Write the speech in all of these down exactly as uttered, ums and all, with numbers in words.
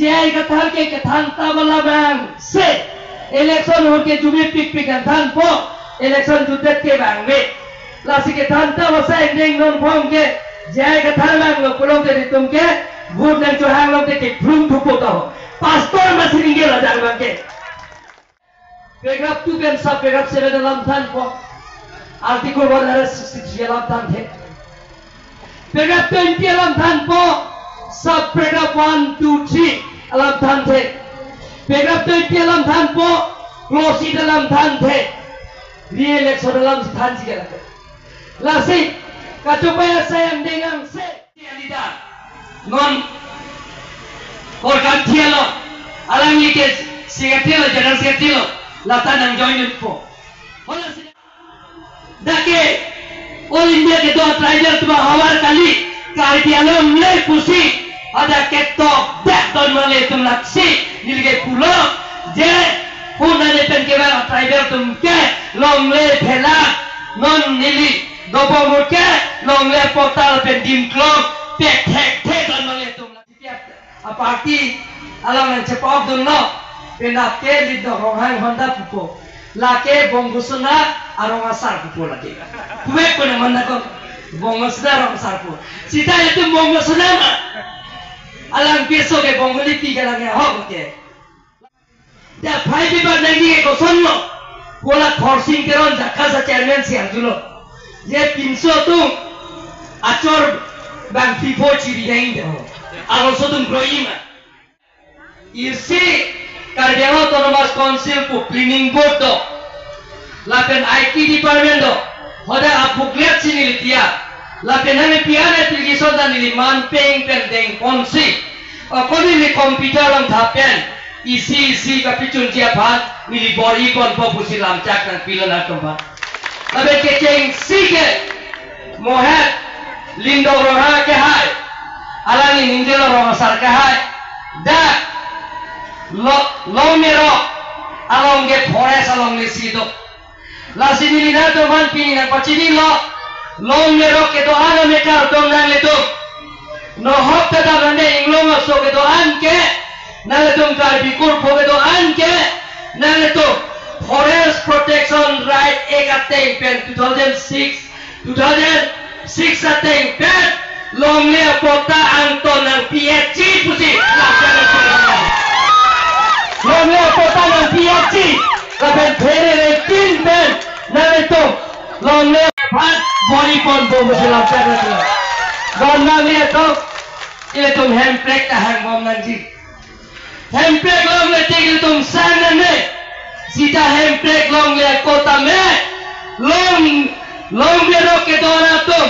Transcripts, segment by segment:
J I Kathar ke kethan ta bala bang se. Election ahut ke jumi pikpik nangthanpo. Election jutdet ke bang me. Lasi kethan ta basa ending non phong ke J I Kathar bang lo pulote itum ke vote nangchohang lote ke phlum thupo to. Pastor masi ringgit ajar bang ke. Paragraph two pen sub paragraph seven alam thanpo. Article one hundred sixty-three alam thanthe. Paragraph twenty alam thanpo. Sub paragraph one, two, three alam thanthe. Paragraph twenty alam thanpo. Clause eight alam thanthe. Re-election alam thanji ke lake. Lasi kachopaya sayang dengan se. Leader. Non korkan thialo, alangli ke secretary lo, general secretary lo, lata nangjoin unpo. Hala si dak ke All India kedo tribal atum ahavar kali, Karbi Anglong le pusi, hadak ketok dak don male atum laksi, neli ke pulo, je, huna ne pen kevang tribal atum ke, longle phela, non neli, dobomur ke, longle portal pen dim klong, pek thek thek don male atum laksi. A party alam nangchepok dunlo, penap ke Lindok Ronghang Honda pupo. Lake Bongo Sona arong asar pupo lake. Pumek ko na Honda ko Bongo Sona arong asar pu. Sita itu Bongo Sona ma. Alam peso ke Bongo Lipi ke lang ya hok ke. Da phai bibat nangji ke kosonlo. Pola Khorsing Teron Jakasa chairman si arjulo. Je pinso atum achor bang fifor chiri nang de ho. Arloso atum kroima. Isi Karbi Anglong Autonomous Council pu planning board do. Lapen I T department do. Hoda a booklet si neli tiya. Lapen neli pian application ta neli man peng pen dengponsi. Ako neli computer along tha pen. Isi isi kapachunji aphan neli bor-iponpo pusi lamchak nangpilo nangtum aphan. Lapen kechengsi ke mohet Lindok Ronghang ke hai. Alangli ningjelo rong asar ke hai. Dak lo, Longmero along ke forest along lesi do. Lasi neli nangtum aphan pini nangpachinilo, Longmero kedo-an amekar dom nanglitum. Nohok ta damnande inglong aso kedo-an ke, nanglitum Karbi kurpho kedo-an ke, nanglitum Forest Protection Right Act ateng pen two thousand six, two thousand six ateng pen longle apatta angton nangpi-etji pusi. Longle apatta nangpi-etji. Lapen phere re tin pen nanglitum longle aphan bor-iponpo pusi lamchak nangpilo. Don nangli atum, ilitum hemprek ta hangbom nangji. Hemprek longle tik ilitum sang nangne. Sita hemprek longle ako tame. Long, Longmero kedo-an atum.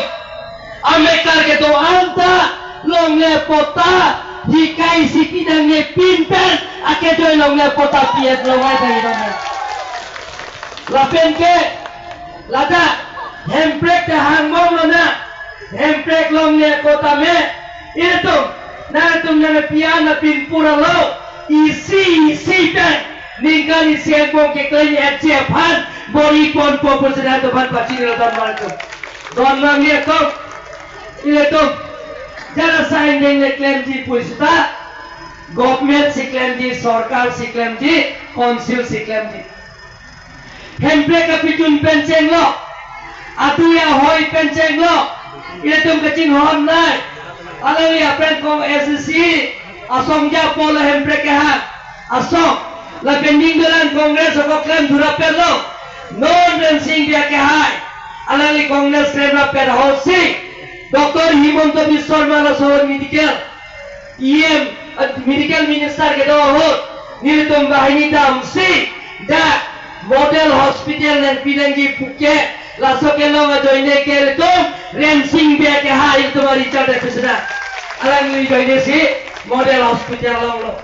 Amekar kedo-an ta longle apatta hikai si pi nangne pin pen akejoi longle apatta pi-et longle ta ido ne. Lapen ke ladak hemprek ta hangbomlo na, hemprek longle ako tame, ilitum, nangtum nangpi-an apin pura lo, isi isi pen ningkan isi angbong keklem-etji aphan bor-iponpo pusi nangtum aphan pachinilo don nangtum. Don nangli atum, ilitum, jara sign deng le klemji pusi ta, government si klemji, sorkar si klemji, council si klemji. Hemprek kapachun pen chenglo, adu ahoi pen chenglo, ilitum kachinghon nai. Alangli aphrang kong S C asongja polo hemprek kehang asong, lapen ning dolang Congress ako klem thura pen lo. Non Rensing Bey ke hai, alangli Congress klem ra pen ahosi, Doctor Himanta Biswa Sarma laso medical E M, eh, medical minister kedo ahut, nelitum banghini damsi, dak model hospital nangpi nangji puke, laso kelong ajoine ke ilitum, Rensing Bey ke hai ilitum a-Richard F. Sena. Alangli joine si model hospital longlo.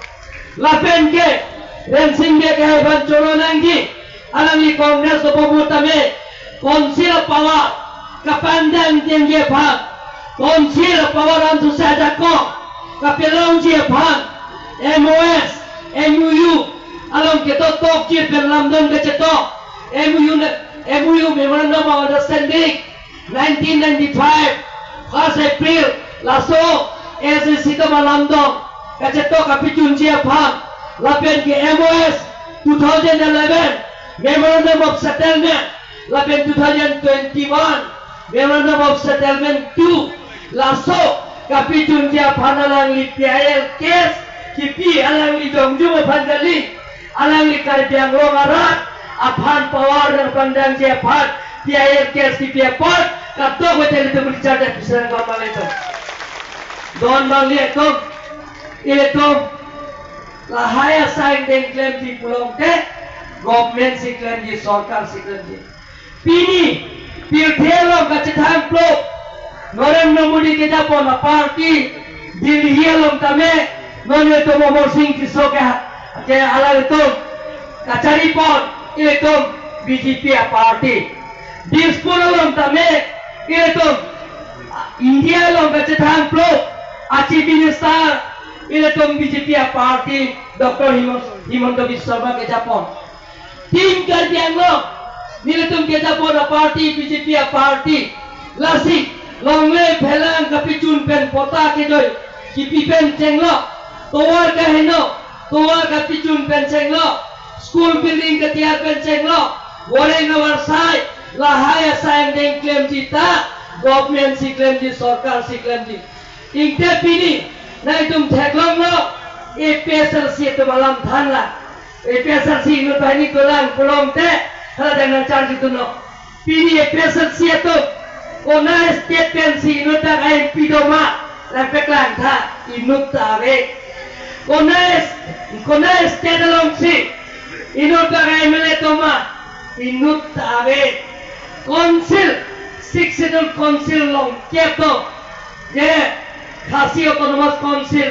Lapen ke, Rensing Bey ke hai aphan choro nangji, alangli Congress lo pobu tame, council power kapandang tenji aphan, council power an susa jako kapelongji aphan, M O S, M O U along ketok tokji pen lamdon kachetok, M O U ne, M O U Memorandum of Understanding, nineteen ninety-five, first April, laso S C atum alamdon, kachetok kapachunji aphan, lapen ke M O S two thousand eleven, Memorandum of Settlement, lapen two thousand twenty-one, Memorandum of Settlement two, laso kapachunji aphan alangli P I L case kipi, alangli jongjung aphan kali, alangli Karbi Anglong arat aphan power nangpangdangji aphan P I L case kipi apot, katok hotel itu beli charge pisan kau malai itu. Don bang lihat tuh, itu lahai asai deng klemji pulote, government si klemji, sorkar si klemji. Pini, pirthe along kachethang plok, Narendra Modi kejapon aparty, Delhi along tame, non itum Amarsing Tisso ke, ke alanglitum kacharipon, itum B J P aparty. Dispur along tame, itum India along kachethang plok, a Chief Minister, itum B J P aparty, Doctor Himant-, Himanta Biswa Sarma kejapon. Tin Karbi Anglong, nelitum kejapon aparty, B J P aparty. Lasi, longle phelang kapachun pen patta kejoi kipi pen chenglo, tovar kaheno, tovar kapachun pen chenglo, school building katiyar pen chenglo, wareng avarsai, lahai asai angdeng klemji ta, government si klemji, sorkar si klemji. Ingte pini, nangtum theklonglo, A P H L C atum alam thanlo. A P H L C inut banghini dolang pulote, hala dang nangcharjutunlo. Pini A P H L C atum, konat state pensi inut ta M P doma, nangpeklang tha, inut ta ave. Konat, konat state alongsi, inut ta M L A doma, inut ta ave. Council, Sixth Schedule Council along keto, je Khasi Autonomous Council,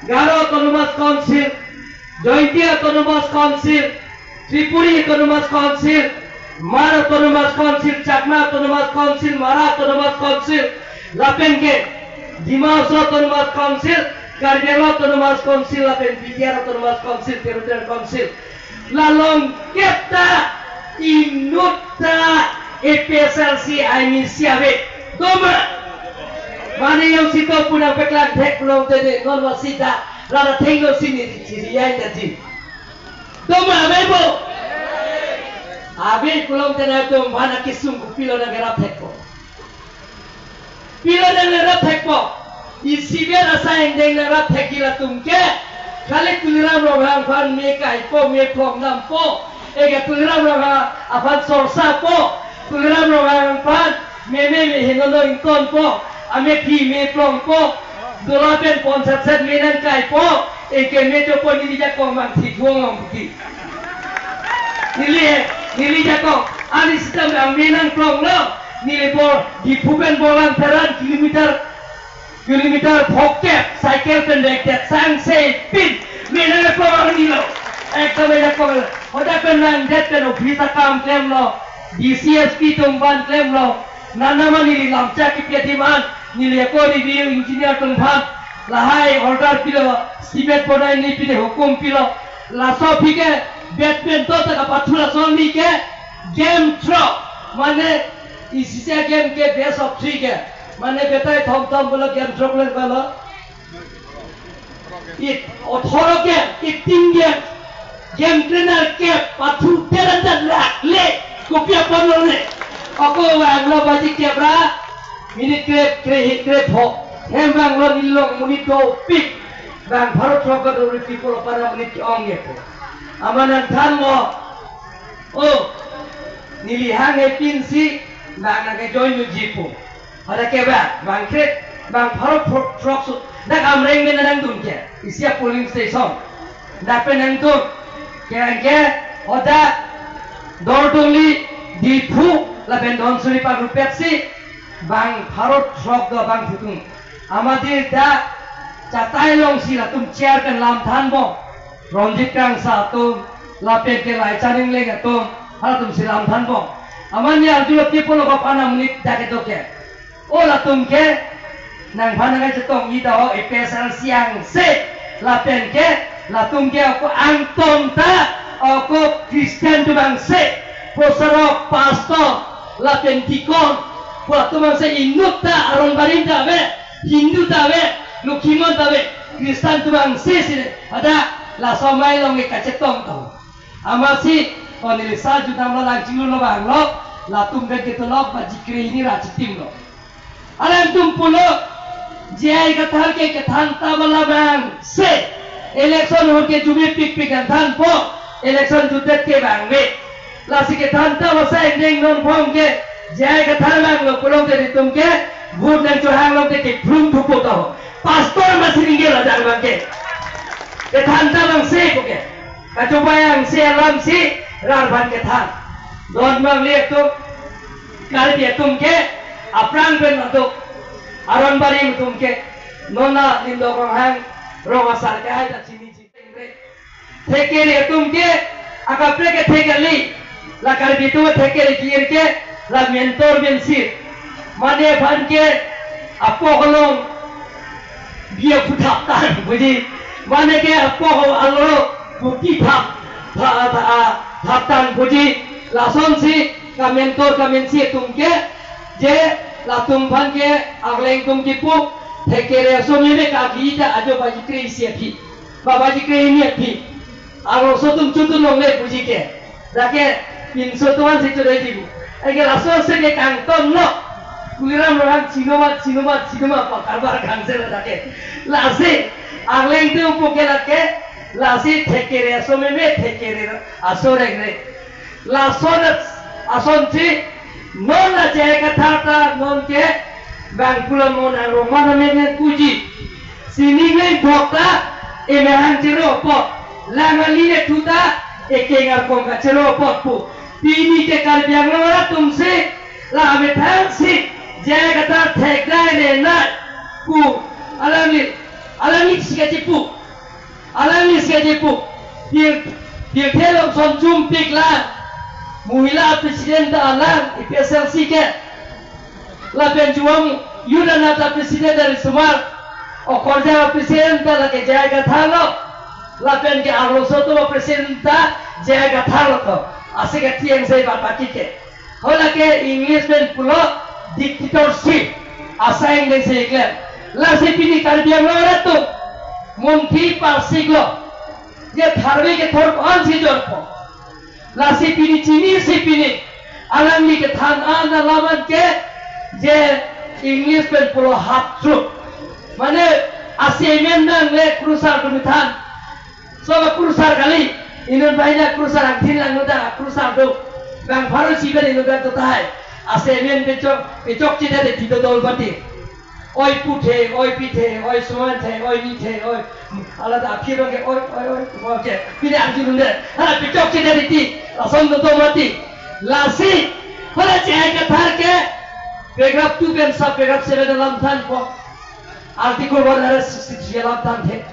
Garo Autonomous Council, Jaintia Autonomous Council, Tripuri Autonomous Council, Hmar Autonomous Council, Chakma Autonomous Council, Mara Autonomous Council, lapen ke Dima Hasao Autonomous Council, Karbi Anglong Autonomous Council, lapen B T R Autonomous Council, Territorial Council. La along keta inut ta A P H L C aini si ave. Doma. Mane jongsi do pu nangpeklang thek pulote de, non vasi da, rara thenglo si neli chiri ai da ji. Doma ave bo. Ave pulote nangtum aphan akesung kopilo nangkerap thekpo. Pilo nangkerap thekpo. Isivet asai angdeng nangrap thekji latum ke. Khali Tuliram Ronghang aphan me kaipo, me phlong dampo. Eke Tuliram Ronghang aphan sorsapo. Tuliram Ronghang aphan me me me henono ingtonpo. Amethi me phlongpo. Dola pen pon set set me nangkaipo. Eke me chopo, neli jakong mang thithuang long puki. Neli, neli jakong. Ani sitam ang me nangphlonglo. Neli bor, Diphu pen Borlangpher an kilometer, kilometer phokep, cycle pen dekdet, sangse pin, me nangphlong nilo. Ekdom me nangphlong. Hoda pen nangdet pen office akam klemlo, D C S P atum aphan klemlo, nana ma neli lamchak kipi adim an, neli ako review engineer atum aphan, lahai order pilo, cement bonai ni pine hukum pilo, laso aphi ke, badminton ta kapathu laso ni ke, game throk, mane, isi si a-game ke best of three ke. Mane betai thom thom bolo game throk le bolo. It othoro game, eighteen game. Game trainer ke pathu teran dan rak le. Kopi aphan lo le. Ako vanglo baji kebra. Minute kre, kre hit kre pho. Hem vanglo nilong monit dopik. Bang pharo throk ka dori people aphan monit ke-ong ye pho. Aman nangthanlo. Oh, neli hang hepinsi, bang nangkejoin unji pu. Hoda ke ba, bang kre, bang pharo phro-, throk su, dak Amreng pen nangdun ke, isi a-polling station. Dak pen nangdun, ke angke, hoda, Dordoli, Diphu, lapen Dhansiri parupet si, bang pharo throk do bang phutung. Amat dak chatai alongsi latum chair pen lamthanbom. Ronjit Krangsa atum, lapen ke Laichan Engleng atum, halatum si lamthanbom. Amat arjulo people of Apana monit dak kedo ke. O latum ke, nangphan nangchetong ida ho A P H L C angse, lapen ke, latum ke ako angton ta, ako Christian atum angse, posarok, pastor, lapen deacon, pu atum angse inut ta, aron barim ta ave, Hindu ta ave, Lokhimon ta ave. Khristan atum angse si, ada laso amei along ke kachetong tong. Amatsi, konili sa juta malang chinglu lo bang lo, latum pen ketolok ba jikre hini ra chitim lo. Alangtum pulo, J I Kathar ke kethan ta bala bang se, election ahut ke jumi pikpik an thanpo, election jutdet ke bang ve. Lasi kethan ta basa ending non phong ke, J I Kathar bang lo pulote itum ke, vote nangchohang lote ke phlum thupo to. Pastor masi ringgit lo jang bang ke. Kethan ta bang se ko ke. Kachobai angse alam si rar bang kethan. Don bang le to. Karbi atum ke aphrang pen atum, aron barim atum ke, non la Limdok Ronghang, Rong asar ke hai ta chini chini. Thekere atum ke akaprek ke thekali, la Karbi atum thekere kir ke, la mentor mensir. Mane aphan ke apok along biya phuthap tang puji. Mane ke apok alo puti thap, tha-, tha-, thap tang puji. Lasonsi kamentor kamensir atum ke, je latum aphan ke arleng atum kipu, thekere aso meme kagi ta ajo bajikre isi aphi. Ba bajikre hini aphi. Arloso atum chotun longle puji ke. Dak ke pinso atum ansi chodai dibu. Anke laso se ke kangton lo. Tuliram Ronghang chinomat, chinomat, chinomat pa karbar kangse lo dak ke. Lasi arleng atum pu ke dak ke. Lasi thekere aso meme, thekere aso rengre. Lason asonsi non la J I Kathar ta non ke bang pulo non arong mana mene puji. Sining le bhok ta emehang chero apot. Lang ali le thu ta ekeng arkong kachero apot pu. Pini ke Karbi Anglong arat atum si la amethang si J I Kathar thekdai le nai pu. Alangli, alangli si kachipu. Alangli si kachipu. Pir, pirthe along son chumpik lang. Mohila president ta alang, A P H L C ke. Lapen Juang Youth Anat ta president dari sumar. Okorjang president ta lake J I Kathar lo. Lapen ke arloso atum president ta J I Kathar lo to. Ase ke tiang sai ba paki ke. Hala ke English pen pulo dictatorship. Asai English si klem. Lasi pini Karbi Anglong arat atum munthi parsik lo. Je tharve kethor ansi jorpo. Lasi pini chinisi pini. Alangli kethan an alam an ke je English pen pulo half truth. Mane asemen nangle krusar atum than. So ba krusar kali. Inut banghini krusar angthin lang nodang krusar do. Bang pharo si pen inut bang to tahai. Asemen pechok, pechokche det di dodol bati. Oi puthe, oi pithe, oi sumanthe, oi nithe, oi alada aphi bang ke oi, oi, oi, oi ke. Pini arjun unde. Hala pechokche det di. Lason do mati. Lasi. Hala J I Kathar ke. Paragraph two pen sub paragraph seven alam thanpo. Article one hundred sixty-three alam thanthe.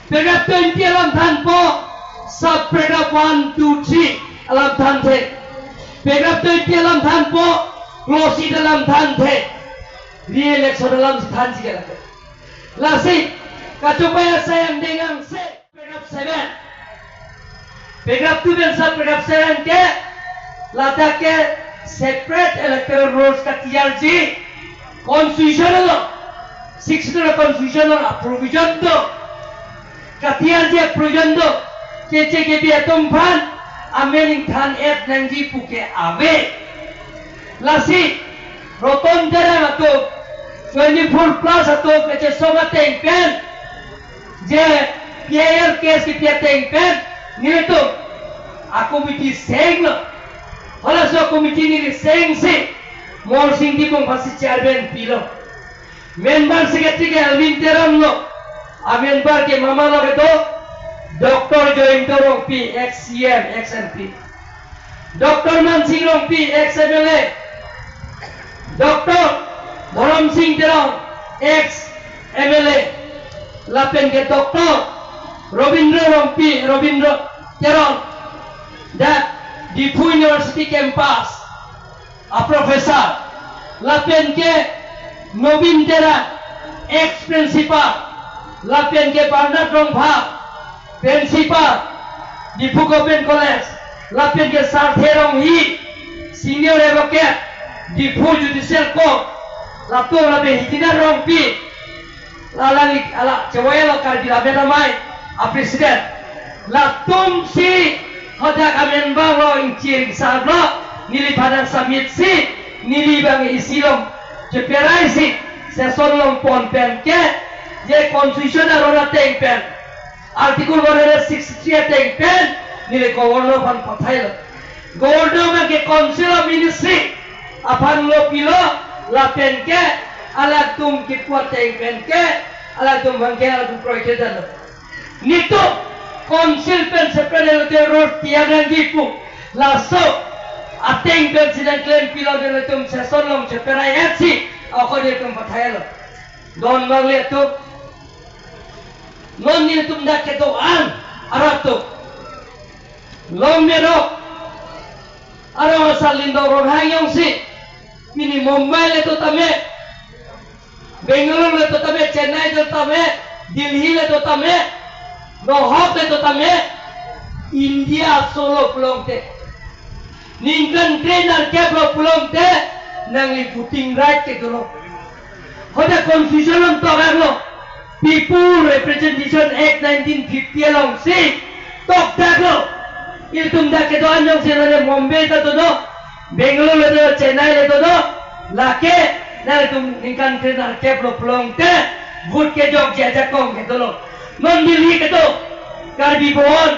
Paragraph twenty alam thanpo, sub paragraph one, two, three alam thanthe. Paragraph twenty alam thanpo, clause eight alam thanthe. Re-election alam si thanji ke lake. Lasi, kachobai asai angdeng angse. Paragraph seven. Paragraph two pen sub paragraph seven ke, ladak ke separate electoral rolls katiyarji constitution lo, sixth schedule constitution lo provision do. Katiyarji provision do. Keche kebi atum aphan amen ingthan-et nangji pu ke ave. Lasi Roton Terang atum twenty-four plus atum keche soma ateng pen je P I L case kepi ateng pen nelitum a committee seng lo. Halaso committee neli seng si Morsing Timung aphansi chairman pilo. Member secretary ke Alvin Teron lo. A member ke mama lo kedo Doctor Jayanta Rongpi, ex C M, ex M P. Doctor Mansing Rongpi, ex M L A. Doctor Dharam Sing Teron, ex M L A. Lapen ke Doctor Robindra Rongpi, Robindra Teron, that Diphu University campus a professor, lapen ke Nobin Terang, ex principal, lapen ke Bernard Rongphar, principal, Diphu Government College, lapen ke Sarthe Ronghi, senior advocate, Diphu Judicial Court, latum lapen Hitina Rongpi, Lala ni, ala, chewai lo Karbi Laben Amei a president. Latum si hodak amen bang lo, ingchir kisar lo, neliphan nangsamit si, neli bang isi along cheperai si, session along pon pen ke, je constitution aron ateng pen, article one hundred sixty-three ateng pen, neli governor aphan pathai lo. Governor abang ke Council of Ministry aphan lo pilo, lapen ke alangtum kipu ateng pen ke, alangtum abang ke alangtum kroi ke jalo. Netum Council pen separate lo te road tiang nangji pu, laso ateng pen si nangklem pilo, netum session along cheperai et si, ako netum pathai lo. Don marli atum, non netum dak kedo-an arat atum, long merok arong asar Lindong Ronghang jongsi, pini Mumbai le to tame, Bengaluru le to tame, Chennai le to tame, Delhi le to tame, nohok le to tame, India aso lo pulote, ningkan kre-nerkep lo pulote, nangli voting right ke dolo. Hoda constitution along toklo, People Representation Act nineteen fifty alongsi toklo. Ilitum dak kedo-an jongsi nane Mumbai ta dodo, Bengaluru le dodo, Chennai le dodo, lake nangtum ningkan kre-nerkep lo pulote vote kejokji ajakong ke dolo. Non Delhi kedo Karbi Bhuban,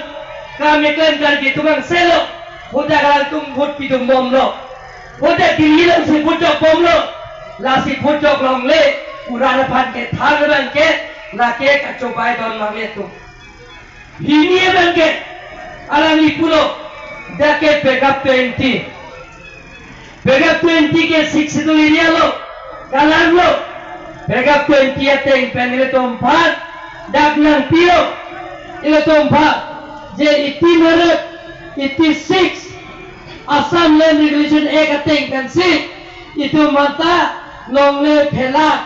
kam keklem Karbi atum angselo, hoda alangtum vote pidun bomlo. Hoda Delhi alongsi vote jok bomlo, lasi vote jok longle, uran aphan kethan abang ke, lake kachobei don marli atum. Hini abang ke, alangli pulo, dak ke Paragraph twenty. Paragraph twenty ke Sixth Schedule area lo, kalang lo. Paragraph twenty ateng pen ilitum aphan dak nangpilo, ilitum aphan, je eighteen hundred eighty-six Assam Land Regulation Act ateng pensi itum aphan ta longle phelak,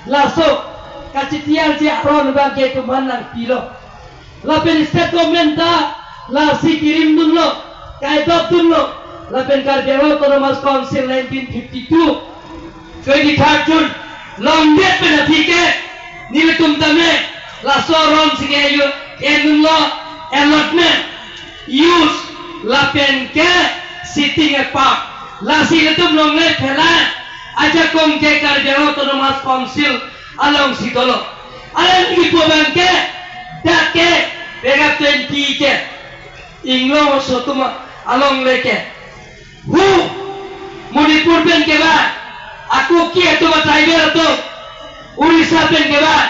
laso kachitiarji aron abang ke itum aphan nangpilo. Lapen state government ta lasi kirim dunlo, kaidop dunlo, lapen Karbi Anglong Autonomous Council nineteen fifty-two, twenty-third June, longdet pen aphi ke, nelitum tame, laso aron si ke yo, en dunlo, allotment, use, lapen ke, sitting a park, lasi ilitum longle phelak ajakong ke Karbi Anglong Autonomous Council alongsi dolo. Alangli kipu abang ke, dak ke, Paragraph twenty ke, Inglong aso atum alongle ke. Hu, Manipur pen kevang a Kuki atum, a tribal atum, Orissa pen kevang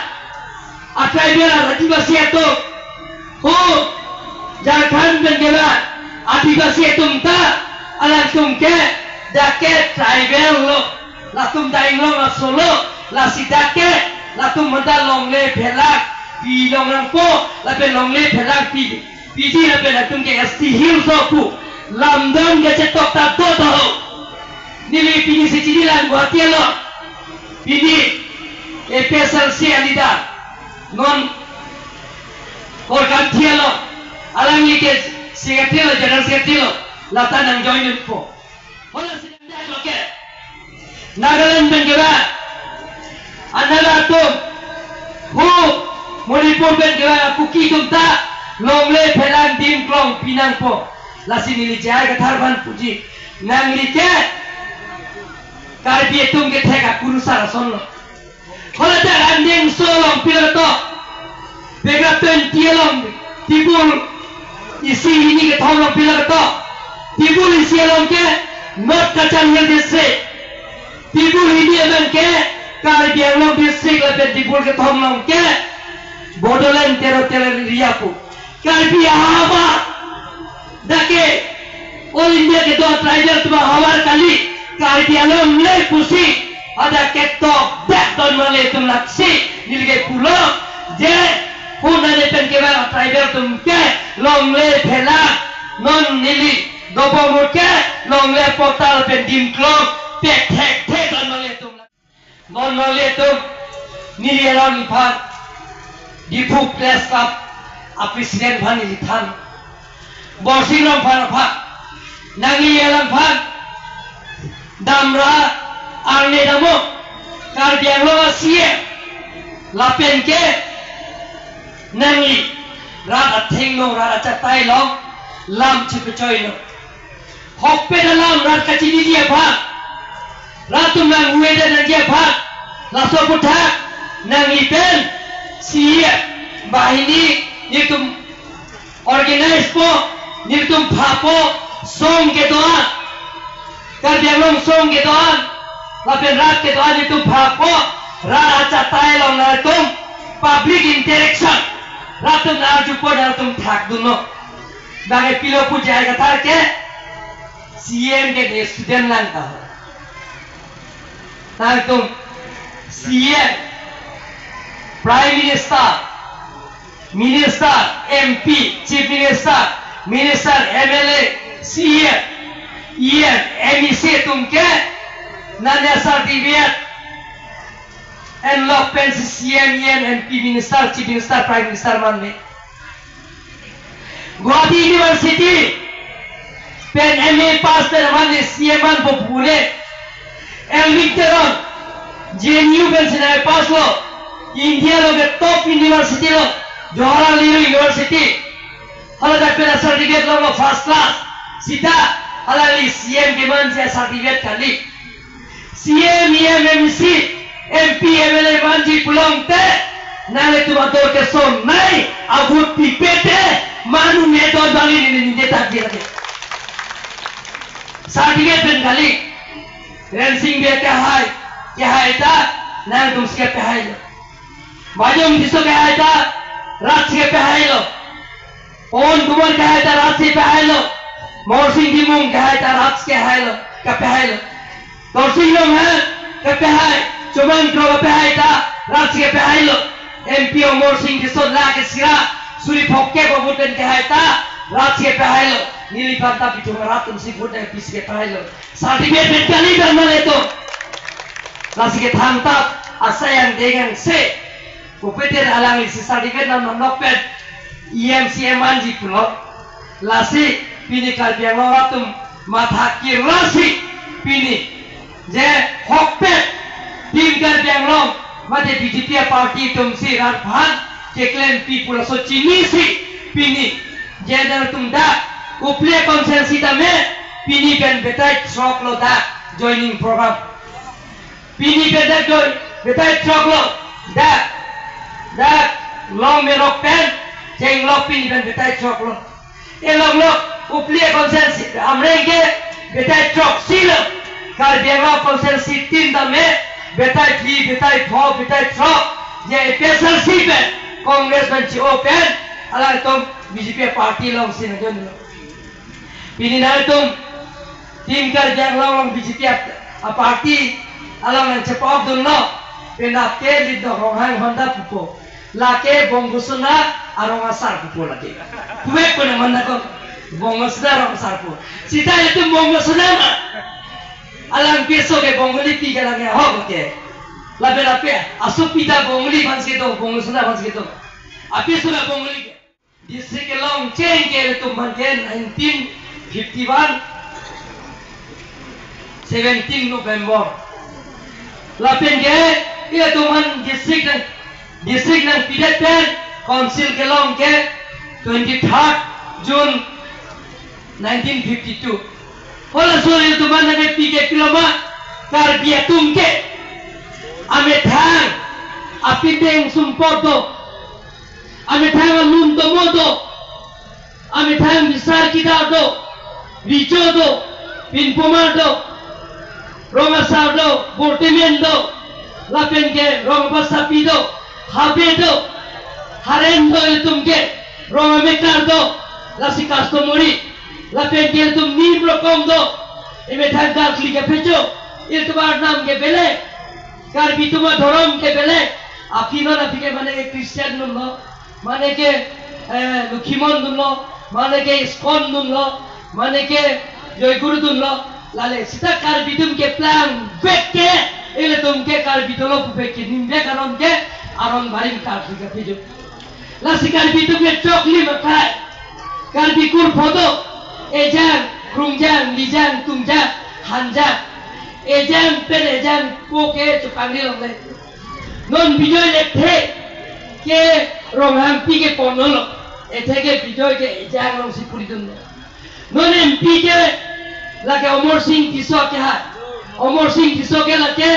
a tribal, a Adivasi atum, hu, Jharkhand pen kevang Adivasi atum ta, alangtum ke, dak ke tribal lo. Latum ta Inglong aso lo, lasi dak ke, latum aphan ta longle phelak pi longlangpo, lapen longle phelak pi, piji lapen latum ke S T Hills lo pu, lamdam ke chetok ta do ta ho. Neli pini si chinilang Guwahati along, pini A P S L C a leader, non Korkanthi along, alangli ke secretary lo, general secretary lo, lata nang join po. Hala si nang ke. Nagaland pen kevang a Naga atum, hu, Manipur pen kevang a Kuki atum ta longle phelak dim klong pinangpo. Lasi neli J I Kathar aphan puji, nangli ke Karbi atum kethek akurusar ason lo. Hala dak angdeng so along pilo to, Paragraph twenty along, table isi hini kethom along pilo to, table isi along ke North Cachar Hill District, table hini abang ke Karbi Anglong District, lapen table kethom along ke Bodoland Territorial Area pu. Karbi ahavar, dak ke All India kedo tribal atum ahavar kali, Karbi Anglong le pusi, hadak ketok dak don marli atum, lasi neli ke pulo, je hu nane pen kevang tribal atum ke longle phelak, non neli dobom ahut ke longle patta pen dim klong pethek thek don marli atum. Non marli atum, neli alangliphan, Diphu Press Club a president aphan neli than. Borsing Rongphar aphan, nangli alangliphan, damra arne damo, Karbi Anglong a C M, Lapen ke nangli rat athengno, rat achatai along lam chepechoi non. Hokpet alam rat kachiniji aphan, rat atum nang huedet nangji aphan, laso aputhak nangli pen C E M banghini nelitum organize po, nelitum phapo, song kedo-an, Karbi Anglong song kedo-an, lapen rat kedo-an nelitum phapo, rat achatai along nangtum public interaction, rat atum nang arjupo, nangtum thakdunnon. Bang-e pilo pu J I Kathar ke C E M ke ne student lang ta. Nangtum C E M, Prime Minister, Minister, M P, Chief Minister, Minister, M L A, C E M, E M, M E C atum ke nangli certificate enlok pensi C E M, E M, M P, Minister, Chief Minister, Prime Minister manme. Guwahati University pen M A pass pen aman le C E M manpo pule. Elwin Teron, J N U pensi nang pass lo. India along ke top university lo, Jawaharlal Nehru University. Hala dak pen certificate longlo first class. Sita hala le C E M kemanji certificate kali. C E M, E M, M E C, M P, M L A manji pulote, nanglitum ador kesonei, a-vote pipe te, manu ne don bali ne ne ne tak dia lagi. Certificate pen kali, Rensing Bey kehai, kehai ta, nangtum si kepehailo. Bajong Tisso kehai ta, rat si kepehailo. Pawan Kumar kehai ta rat si pehailo. Morsing Timung kehai ta rat si kehailo, kepehailo. Torsing Ronghang kepehai, Chomang Kro kepehai ta rat si kepehailo. M P Amarsing Tisso lake sira suri phokke bo vote pen kehai ta rat si kepehailo. Neliphan ta bithung rat atum si vote nangpi si kepehailo. Certificate pen kali pen mane to. Lasi kethang ta asai angdeng angse. Kopeter alangli si certificate nam nam nok pen E M C E M manji pulo. Lasi pini Karbi Anglong atum matha kirlasi pini je hokpet Team Karbi Anglong mate B J P a-party atum si rat aphan keklempi pu laso chinisi pini je nangtum dak Kopili constituency tame pini pen betai throk lo dak joining program. Pini pen dak doi, betai throk lo. Dak, dak, Longmerok pen chenglok pini pen betai throk lo. E Longlok, Kopili constituency, Amreng ke betai throksi lo. Karbi Anglong constituency tin tame, betai phli, betai pho, betai throk. Je A P H L C pen, Congress pen chi-o pen, alangtum B J P party along si nangjoin lo. Pini nangtum Team Karbi Anglong along B J P a, a-party along nangchepok dunlo. Penap ke Lidok Ronghang Honda pupo. Lake Bongosona arong asar pupo lake. Pumek ko nang Honda ko Bongosona arong asar pu. Sita ilitum Bongosona ma. Alang peso ke Bongali pi ke alang ahok ke. Lapen lape asopi ta Bongali aphan si kedo, Bongosona aphan si kedo. Apeso ta Bongali ke. District kelong cheng ke ilitum aphan ke nineteen fifty-one, seventeen November. Lapen ke ilitum aphan district nang, district nangpidet pen council kelong ke twenty-third June nineteen fifty-two. Halaso ilitum aphan nangkepi ke pilo ma, Karbi atum ke amethang apindeng sumpot do. Amethang alun tomo do, amethang bisar kidar do, richo do, pinpomar do, rong asar do, bortemen do, lapen ke rong basapi do, habe do, haren do ilitum ke, rong amekar do, lasi customary, lapen ke ilitum nim rokom do, emethang karkli kaphecho, ilitum arnam ke belek, Karbi atum adhorom ke belek, aphi non aphi ke mane ke Christian dunlo, mane ke, eh, Lokhimon dunlo, mane ke ISKCON dunlo, mane ke Joy Guru dunlo, lale sita Karbi atum keplang bek ke, ilitum ke Karbi dolo pu bek ke, nimbe karon ke, aron barim Karbi kaphejo. Lasi Karbi atum ke choklim akhai, Karbi kur photo, ejang, krungjang, lijang, tungjang, hanjang, ejang pen ejang, po ke chupangri longle. Non Bijoy le ethe ke Ronghangpi ke ponnolo. Ethe ke Bijoy ke ejang alongsi puridun. Non M P ke lake Amarsing Tisso kehai. Amarsing Tisso ke lake,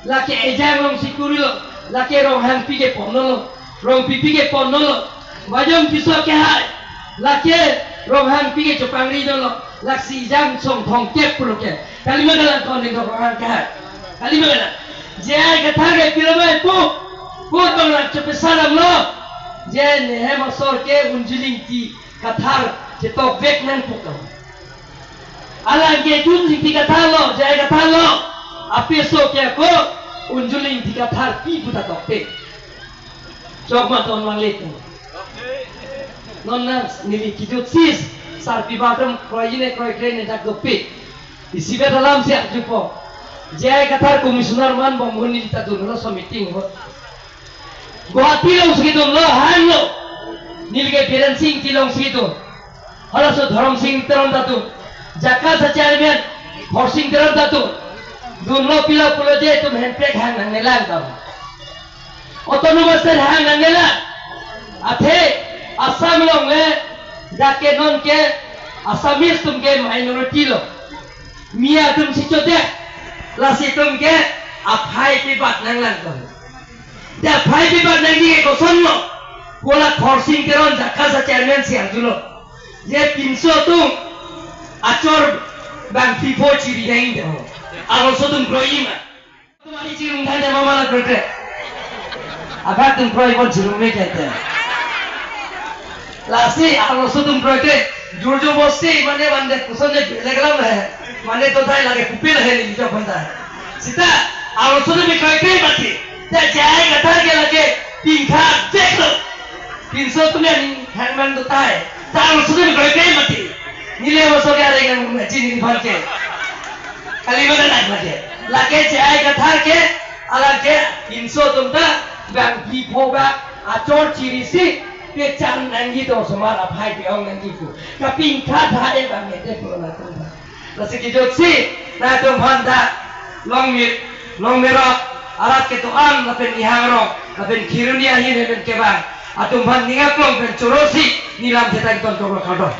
lake ejang alongsi kurilo. Lake Ronghangpi ke ponnolo. Rongpipi ke ponnolo. Bajong Tisso kehai. Lake Ronghangpi ke chepangridunlo. Lasi ejang song thomkep pulo ke. Kalima kalang, ton ning Ronghang kehai. Kalima kalang. J I Kathar ke pilo bai pu. Pu bang lang chepesalamlo. Je nehem asor ke Unjuli Ingti Kathar chetokvek nangpo kam. Alang ke Jun Ingti Kathar lo, J I Kathar lo. Apeso ke ako Unjuli Ingti Kathar pi puta tokte. Chokma ton vangle tu. Non nang neli kejutsi sarpi atum kroijine kroikre ne dak dope. Isivet alamsi arjupo. J I Kathar commissioner man bom hon neli ta dun halaso meeting ho. Guwahati alongsi kedunlo, hanglo. Neli ke Biren Sing Ingti alongsi kedun. Halaso Dhorom Sing Teron ta dun. Jakasa chairman Khorsing Teron ta dun. Dunlo pilo pulo je itum handbrake hang nangnelang ta. Autonomous state hang nangnelang. Athe Assam along le dak ke non ke Assamese atum ke minority lo. Miya atumsi chodet. Lasi itum ke aphai pibat nanglang ta. Dak aphai pibat nangji ke kosonlo. Pu la Khorsing Teron Jakasa chairman si arjulo. Je pinso atum achor bangphli pho chiri nangji ho. Arloso atum kroima. Atum ari chirung than jama mala krote. Abang atum kroipon chirung me kaite. Lasi arloso atum krote. Jur jobosti mane mane koson je beleg alam he. Mane to thai lage kupil he ni jok banta. Sita arloso atum krote mati. Ta J I Kathar ke lake pingkha jeklo. Pinso atum ya ni hangman to thai. Ta arloso atum krote mati. Neli amoso ke are nang chini ni bhante. Kalima kalang mati. Lake J I Kathar ke, alake pinso atum ta bangphli pho ba achor chirisi pechan nangji to osomar aphai pi-ong nangji pu. Kapingkha tha e bang ete pu latum ta. Lasi kejutsi nangtum aphan ta Longmir, Longmirok arat kedo-an lapen Nihang Rong lapen Kheroni ahin ahin kevang atum aphan ning aklong pen chorosi neli lam thetang ton koklo, kardom.